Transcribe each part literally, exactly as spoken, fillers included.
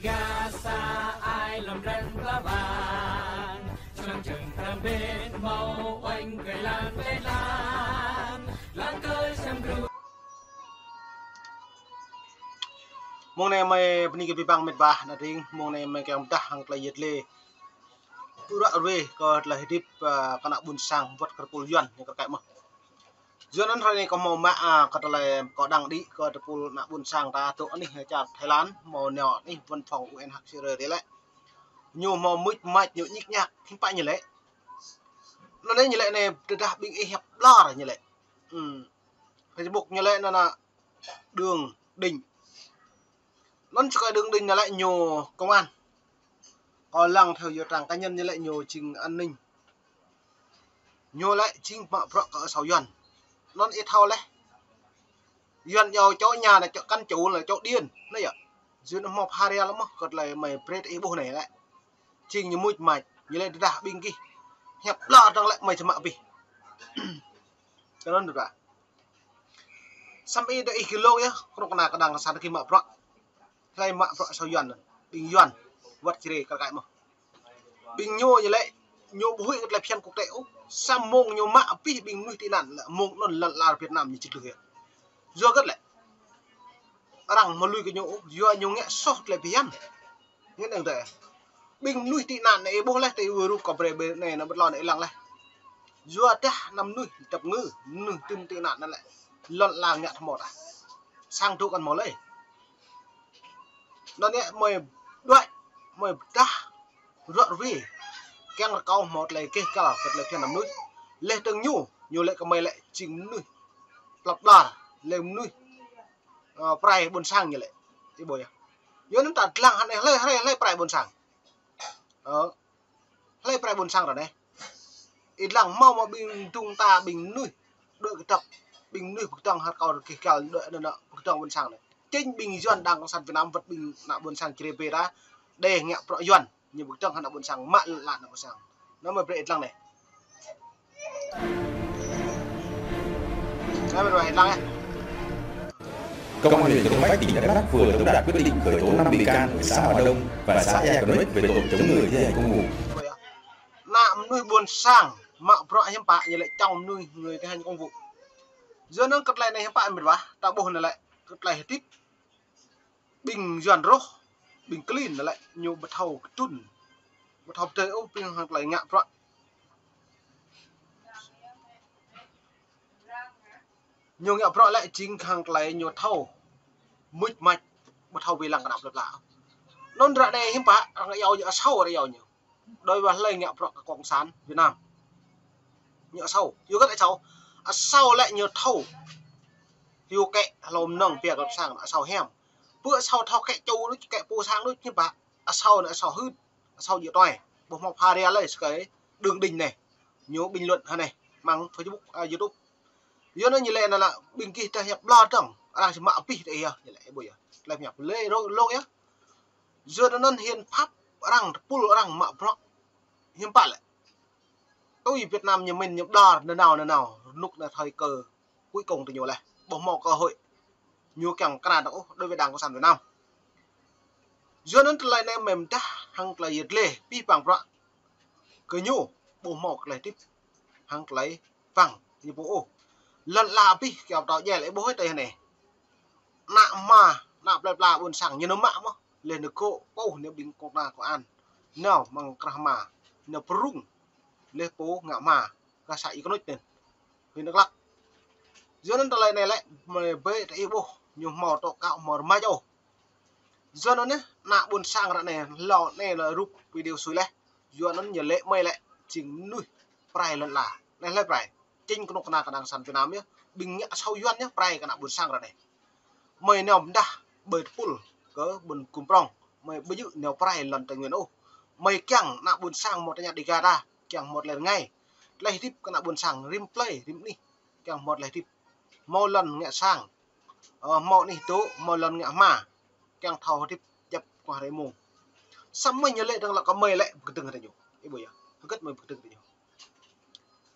Gasa ai lŏm ren pla bang, člăng čơng tram bên mâo oanh kơi lan kơi lan, lan kơi sem gru. Mông anai mơi bơni kơ abih bang met wa, ană tring, mông anai mơi kiăng pơdah hăng tơlơi yet lê. Pơră ruê kơ tơlơi hơdip, ơ, kơ ană ƀôn sang wơ̆t kơ tơpul Yuan ñu kơ kăi mơh. Yua anŭn hrơi anai kâo hmâo mă, a, kơ tơlơi kâo đăng đĭ kơ tơpul ană ƀôn sang ta tŭ anih čar Thái Lan, hmâo nao anih văn phòng U N H C R tơ lĕ. Ñu hmâo mưč mač ñu ñik ñak, hiư̆m pă ñu lĕ. Anŭn anai ñu lĕ anai tơdah ƀing ih hiăp ƀlŏr ñu lĕ. Ưm. Facebook ñu lĕ anŭn anŭn Đường Đinh. Anŭn čơkơi Đường Đinh anŭn lĕ ñu công an. Kâo lăng theo dõi trang cá nhân ñu lĕ ñu jing an ninh. Ñu lĕ jing mă bruă kơ asâo Yuan. Anŭn ih thâo leh. Yuan yua čô ñu anai čô căn chủ là čô điên. Anai yơh. Yua anŭn hmâo pha ria lăm mơh kơ tơlơi mơi brơi ih ƀuh anai lĕ. Jing ñu mưč mač, ñu lĕ tơdah ƀing gih hiăp ƀlŏr dơ̆ng lĕ mơi či mă abih. Kơ anŭn tơdah. Samơ̆ ih dŏ ih gơlông yơh, kơnuk kơna kơdang kơsăn gih mă bruă. Hlơi mă bruă asâo Yuan anŭn, ƀing Yuan, wơ̆t Jrai kơ kăi mơh. Ƀing ñu ñu lĕ, ñu ƀu huĭ kơ tơlơi phiăn quốc tế ôh, samơ̆ mông ñu mă abih ƀing mơnuih tị nạn lĕ, mông anŭn lŏn lar Việt Nam ñu či glưh yơh. Yua hơget lĕ. Arăng hmâo lui kơ ñu ôh, yua ñu ngă soh tơlơi phiăn. Ngă anŭn tơ. Ƀing mơnuih tị nạn anai ih ƀuh leh, tơ ih wơr rup kơ brơi brơi anai anŭn ƀơi tlôn anai ih lăng leh. Yua dah anăm mơnuih tơpơngư, mơnuih tŭm tị nạn anŭn lĕ. Lŏn lar ngă thâo hmâo tah. Sang dŏ kăn hmâo lơi. Anŭn yơh mơi đuaĭ, mơi pơdah, rơ̆k rơwĭ. Kiăng rơkâo hmâo tơlơi keh kăl, kơ tơlơi phiăn anăm mơnuih. Leh dơ̆ng ñu, ñu lĕ kơ mơi lĕ jing mơnuih plăp ƀlŏr, lĕ mơnuih, ơ, pơrai ƀôn sang ñu lĕ. Ih ƀuh yơh. Yua anŭn ta lăng hơnai hlơi, hlơi, hlơi pơrai ƀôn sang. Ơ. Hlơi pơrai ƀôn sang ră anai. Ih lăng hmâo mă ƀing dŭng ta ƀing mơnuih. Đuaĭ kơdŏp. Ƀing mơnuih pơkơdơ̆ng hơr kâo rơkih kăl đuaĭ anŭn anŭn pơkơdơ̆ng ƀôn sang anai. Chính ƀing Yuan Đảng Cộng sản Việt Nam wơ̆t ƀing ană ƀôn sang Jrai bê ta. Đe ngă bruă Yuan. Ñu pơkơdơ̆ng hơnă ƀôn sang. Mă lŏn lar ană ƀôn sang. Anŭn mơi brơi ih lăng anai. Anŭn mơi brơi ih lăng anai. Công an huyện Krông Pách, tỉnh Đắk Lắk vừa tống đạt quyết định khởi tố năm bị can ở xã Hòa Đông và xã Ea Canoét về tội chống người thi hành công vụ. Ană mơnuih ƀôn sang mă bruă hiư̆m pă ñu lĕ chống mơnuih người thi hành công vụ. Yua anŭn kơ tơlơi anai hiư̆m pă met wa, ta ƀuh anŭn lĕ kơ tơlơi hơdip. Ƀing Yuan rŏh, ƀing klin anŭn lĕ ñu ƀu thâo kơtưn. Ƀu thâo pơdơi ôh ƀing hăng tơlơi ngă bruă. Ñu ngă bruă lĕ jing hăng tơlơi ñu thâo. Mưč mač, ƀu thâo wai lăng kơ ană plơi pla. Anŭn ră anai hiư̆m pă, arăng iâu ñu asâo, arăng iâu ñu. Đối với hlơi ngă bruă kơ Cộng sản Việt Nam. Ñu asâo, yua hơget asâo. Asâo lĕ ñu thâo. Yua kĕ hlô mơnơ̆ng pia kơ sang asâo hiam. Pơ asâo thâo kĕ čô đôč, kĕ pô sang đôč hiư̆m pă. Asâo anai asâo hưt, asâo djơ̆ tuai. Ƀuh hmâo pha ria lơi sơkơi Đường Đinh anai. Ñu bình luận hơnai, mơ̆ng Facebook, a, YouTube. Yua anŭn ñu lĕ anŭn lĕ ƀing gih tơdah hiăp ƀlŏr dơ̆ng, arăng či mă abih tơ ih yơh, ñu lĕ ih ƀuh yơh. Tơlơi hiăp lĕ rŏ-, lông yơh. Yua anŭn hiến pháp arăng tơpul arăng mă bruă. Hiư̆m pă lĕ. Tui Việt Nam ñu mĭn ñu ƀlŏr nanao nanao, rơnŭk anai thời cơ cuối cùng tơ ñu leh. Ƀu hmâo cơ hội. Ñu kiăng kơnang dơ̆ng ôh đối với Đảng Cộng sản Việt Nam. Yua anŭn tơlơi anai mơi pơdah hăng tơlơi yet lê, abih bang bruă. Kơ ñu, ƀu hmâo tơlơi hơdip hăng tơlơi păng, ñu ƀu ôh. Lŏn lar abih kiaŏ pơtao djel, ih ƀuh tơ hơnai. Ană hma, ană plơi pla ƀôn sang, ñu nao mă mơh. Leh nao gŏ, pô nao ƀing kông na kông an. Nao mơ̆ng krah hma, nao pơrŭng. Leh pô ngă hma, kơ xã Ea Canoét anŭn. Huyện Dak Lak. Yua anŭn tơlơi anai lĕ, mơi brơi tơ ih ƀuh, ñu hmâo tŏ kơ hmâo rơmaj ôh. Yua anŭn anai, ană ƀôn sang ră anai, hlâo anai lĕ rup video sui leh. Yua anŭn ñu lĕ mơi lĕ, jing mơnuih pơrai lŏn lar. Anai hlơi pơrai. Chính kơnuk kơna kơ Đảng Cộng sản Việt Nam yơh. Ƀing ngă asâo Yuan yơh, pơrai kơ ană ƀôn sang ră anai. Mơi nao pơdah ƀơi tơpul kơ ƀôn gum prŏng. Mơi ƀu djơ̆ nao pơrai lŏn Tây Nguyên ôh. Mơi kiăng ană ƀôn sang hmâo tơña Dega ta, kiăng hmâo tơlơi rơngai. Tơlơi hơdip kơ ană ƀôn sang rĭm plơi, rĭm anih. Kiăng hmâo tơlơi hơdip. Hmâo lŏn ngă sang. Ơ, hmâo anih dŏ, hmâo lŏn ngă hma. Kiăng thâo hơdip djŏp kơ hrơi mông. Samơ̆ ñu lĕ dơ̆ng lăp kơ mơi lĕ pơkơdơ̆ng tơ ñu. Ih ƀuh yơh. Hơget mơi pơkơdơ̆ng tơ ñu.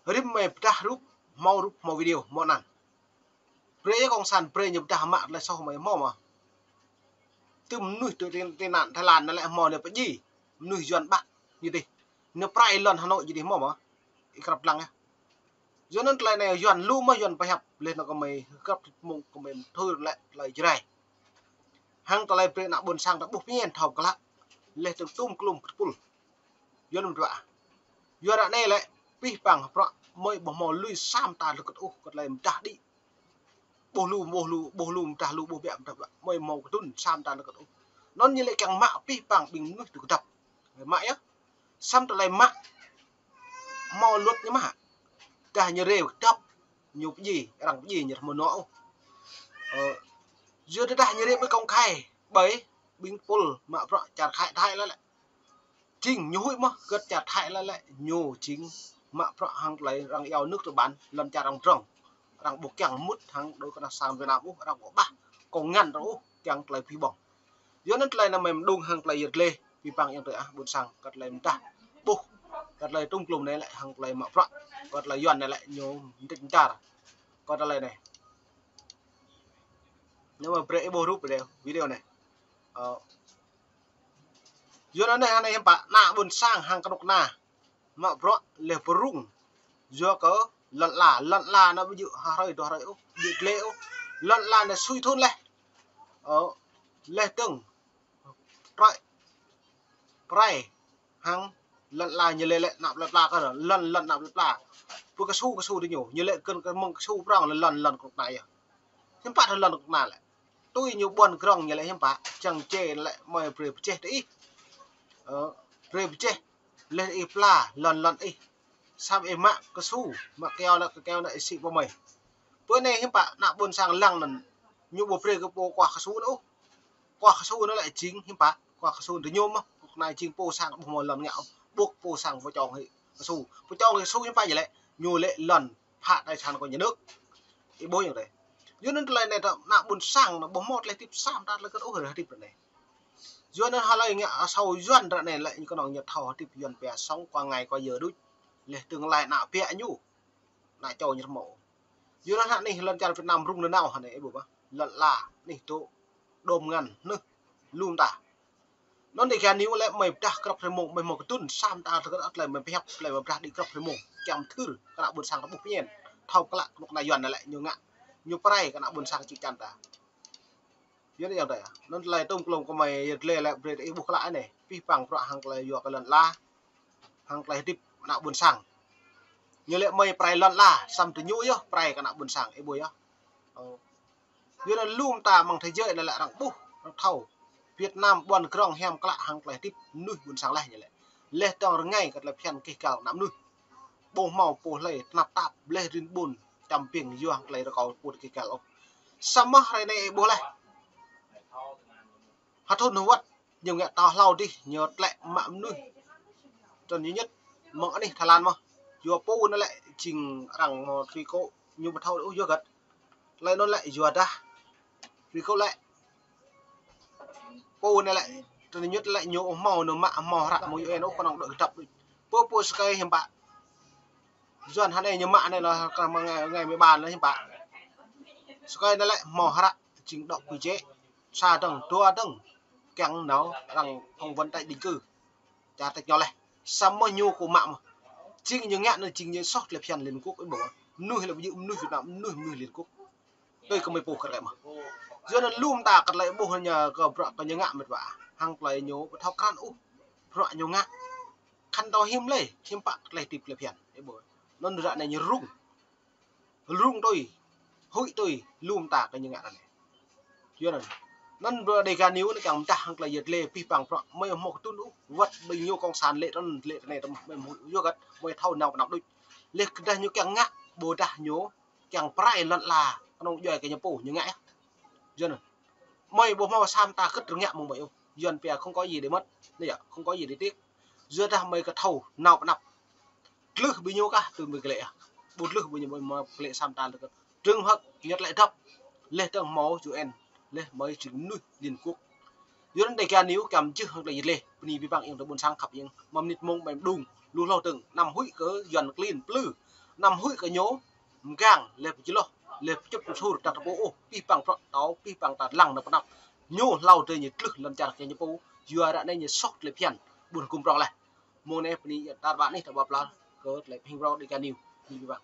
Rĭm mơi pơdah rup, hmâo rup, hmâo video, hmâo anăn. Brơi yơh kông san, brơi ñu pơdah mă tơlơi soh mơi hmâo mơ̆. Tơm mơnuih tui tị, tị nạn Thái Lan anai lĕ hmâo anai pơdjai mơnuih Yuan ƀă ñu dih. Anai prai lŏn Hà Nội ñu dih hmâo mơ̆. Ih krăp lăng yơh. Yua anŭn tơlơi anai Yuan lu mơ̆ Yuan pơhiăp, laih anŭn kơmơi krăp mông kơmơi thâo lĕ tơlơi Jrai. Hăng tơlơi brơi ană ƀôn sang ta ƀuh pơñen thâo klă. Laih tơm tŭm klum tơpul. Yuan mơ̆ tơpă. Yua ră anai lĕ pih pang bruă mơi ƀu hmâo lui sa mơta lơkơt ôh kơ tơlơi mơdah đĭ. Ƀuh lu, ƀuh lu, ƀuh lu mơdah lu, ƀuh biă mơdah biă. Mơi hmâo kơdŭn sa mơta lơkơt ôh. Anŭn ñu lĕ kiăng mă pih pang ƀing mơnuih tui kơdŏp. Mă yơh. Samơ̆ tơlơi mă hmâo luật ñu mă. Dah ñu rê kơdŏp, ñu pơdjai, arăng pơdjai ñu hmâo nŏ ôh. Ơ, yua dah ñu rê ƀơi công khai, ƀơi ƀing tơpul mă bruă čar Thái, Thái lĕ lĕ. Jing ñu huĭ mơ̆, hơget čar Thái lĕ lĕ, ñu jing mă bruă hăng tơlơi arăng iâu nước rơbăn, lŏn čar arăng pơdrŏng. Arăng ƀu kiăng mŭt hăng đôč kơnuk kơna sang Việt Nam ôh, arăng ƀu ƀah kông ngăn arăng ôh, kiăng tơlơi pih ƀơ̆ng. Yua anŭn tơlơi anai mơi mơđung hăng tơlơi yơr gleh, pih pang ayŏng adơi ah, ƀôn sang, kơ tơlơi mơdah. Ƀuh, kơ tơlơi tŭm klum anai lĕ hăng tơlơi mă bruă, kơ tơlơi Yuan anai lĕ ñu mơdrĕč mơdar. Kơ tơlơi anai. Anŭn mơi brơi ih ƀuh rup video, video anai. Ơ. Yua anŭn anai, anai hiư̆m pă, ană ƀôn sang hăng kơnuk kơna mă bruă laih pơrŭng. Yua kơ lŏn ala, lŏn ala anai ƀu djơ̆ ha hrơi dua hrơi ôh, ƀu djơ̆ gleh ôh. Lŏn ala anai sui thŭn laih. Ơ, laih dơ̆ng. Prai. Prai. Hăng lŏn ala ñu lĕ lĕ ană plơi pla kơ lŏn, lŏn ană plơi pla. Pơ kơsu, kơsu tơ ñu, ñu lĕ kơ, kơ mơ̆ng kơsu prŏng lŏn, lŏn kơnuk kơna yơh. Hiư̆m pă tơ lŏn kơnuk kơna lĕ. Tui ñu ƀuăn krŏng ñu lĕ hiư̆m pă, čang čê lĕ mơi brơi pơjeh tơ ih. Ơ, brơi pơjeh, laih ih pla lŏn lŏn ih. Samơ̆ ih mă kơsu, mă kơyâo anai, kơyâo anai ih sĭ pơ mơi. Pơ anai hiư̆m pă, ană ƀôn sang lăng anŭn, ñu ƀu brơi kơ pô kuah kơsu anŭn ôh. Kuah kơsu anŭn lĕ jing hiư̆m pă, kuah kơsu tơ ñu mơ̆, kơnuk kơna jing pô sang ƀu hmâo lŏn ngă ôh, ƀuh pô sang pơčŏng hĭ kơsu. Pơčŏng hĭ kơsu hiư̆m pă ñu lĕ, ñu lĕ lŏn phă tài sản của nhà nước. Ih ƀuh ayŏng adơi. Yua anŭn tơlơi anai ta ană ƀôn sang anai ƀu hmâo tơlơi hơdip sa mơta lơkơt ôh ră hơdip ră anai. Yua anŭn hlơi ngă asâo Yuan ră anai lĕ ñu kơnơ̆ng ñu thâo hơdip Yuan pia sống qua ngày qua giờ đôč. Laih tương lai ană biă ñu. Ană čô ñu hmâo. Yua anŭn hă anih lŏn čar Việt Nam rŭng nanao hă anai ih ƀuh mơ̆. Lŏn ala anih tŭ đom ngăn anŭn. Lu mơta. Anŭn Dega News lĕ mơi pơdah krăp hrơi mông, mơi hmâo kơdŭn sa mơta tơlơi mơi pơhiăp, tơlơi mơi pơdah đĭ krăp hrơi mông. Kiăng mơthưr kơ ană ƀôn sang ta ƀuh pơñen. Thâo klă kơnuk kơna Yuan anai lĕ ñu ngă, ñu prai kơ ană ƀôn sang čư̆ čan ta. Yua anŭn ayŏng adơi ah. Anŭn tơlơi tŭm klum kơmơi yơr gleh lĕ brơi ih ƀuh klă anai. Pih pang bruă hăng tơlơi yua kơ lŏn ala. Hăng tơlơi hơdip ană ƀôn sang. Ñu lĕ mơi prai lŏn ala, samơ̆ tơ ñu yơh prai kơ ană ƀôn sang, ih ƀuh yơh. Ơ. Yua anŭn lu mơta mơ̆ng thế giới anai lĕ arăng ƀuh, arăng thâo. Việt Nam ƀuăn krŏng hiam klă hăng tơlơi hơdip mơnuih ƀôn sang laih ñu lĕ. Laih dơ̆ng rơngai kơ tơlơi phiăn kih kal ană mơnuih. Ƀu hmâo pô hlơi tơnap tap, laih rin ƀun, čăm ƀing yua hăng tơlơi rơkâo pô kih kal ôh. Samơ̆ hrơi anai ih ƀuh laih. Hơthŭn hơwơ̆t, ñu ngă tơ hlâo dih, ñu tlĕ mă mơnuih. Tơl ñu ñĕt, mơ̆ng anih Thái Lan mơ̆. Yua pô anai lĕ, jing arăng mơ̆ Thúy Cộ, ñu ƀu thâo ôh yua hơget. Tơlơi anŭn lĕ, yua dah. Thúy Cộ lĕ. Pô anai lĕ, tơl ñu ñĕt lĕ, ñu hmâo, ñu mă, hmâo hră, mơ̆ng U N ôh, kơnơ̆ng đuaĭ kơdŏp đôč. Pô, pô sơkơi hiư̆m pă. Yuan hă anai ñu mă anai lĕ, kơ mơ̆ng ngày, ngày mười ba lĕ hiư̆m pă. Sơkơi anai lĕ, hmâo hră, jing đŏk quy chế. Sa dơ̆ng, dua dơ̆ng, kiăng nao arăng phỏng vấn tái định cư. Čar tĕk ñu laih. Samơ̆ ñu kơ mă mơ̆. Jing ñu ngă anŭn jing ñu soh tơlơi phiăn Liên Quốc ih ƀuh. Mơnuih lĕ ƀu djơ̆ mơnuih Việt Nam, mơnuih, mơnuih Liên Quốc. Tui kơmơi pô kơ ră mơ̆. Yua anŭn lu mơta kơ tơlơi ƀuh ñu kơ bruă kơ ñu ngă mĕt wa. Hăng tơlơi ñu ƀu thâo krăn ôh. Bruă ñu ngă. Khăn tâo hiư̆m lĕ, hiư̆m pă tơlơi hơdip tơlơi phiăn. Ih ƀuh. Anŭn ră anai ñu rŭng. Rŭng tui, huĭ tui, lu mơta kơ ñu ngă ră anai. Yua anŭn. Anŭn bruă Dega News anai kiăng pơdah hăng tơlơi yơr gleh pih pang bruă, mơi hmâo kơdŭn ôh, wơ̆t ƀing ñu cộng sản lĕ tơl, lĕ tơl anai tơl mơi hmâo yua hơget, mơi thâo nao pơ anăp đôč. Laih kơdah ñu kiăng ngă, ƀôdah ñu kiăng prai lŏn ala, kơnơ̆ng djuai kơ ñu pô, ñu ngă yơh. Yua anŭn. Mơi ƀu hmâo sa mơta kơ̆t rơngiă mơ̆ng mơi ôh. Yuan pia không có gì để mất, anai yơh, không có gì để tiếc. Yua dah mơi kơ thâo nao pơ anăp. Tlưh ƀing ñu kah tui mơi gleh ah. Ƀu tlưh ƀing ñu mơi, mơi gleh sa mơta lơkơt. Trường hợp ñu tlĕ dŏp. Laih dơ̆ng hmâo U N, laih mơi jing mơnuih Liên Quốc. Yua anŭn Dega News kiăng jưh hăng tơlơi yơr gleh. Bơni pih pang ayŏng adơi ƀôn sang khăp ayŏng. Mơ̆ng mơnit mông ƀai mơđung. Lu hloh dơ̆ng. Anăm huĭ kơ Yuan klin plư. Anăm huĭ kơ ñu mơgang, laih pơjơ̆ hloh, laih pơčŭt pơsur, ta tơpô ôh, pih pang bruă tâo, pih pang ta lăng nao pơ anăp. Ñu hlâo tơdơi ñu tlưh lăm čar kơ ñu pô, yua ră anai ñu soh tơlơi phiăn ƀun hgŭm prŏng laih. Mông anai bơni tar ƀar anih ta ƀuh pla kơ tơlơi phing prŏng đi kơ ñu. Ñu ƀuh.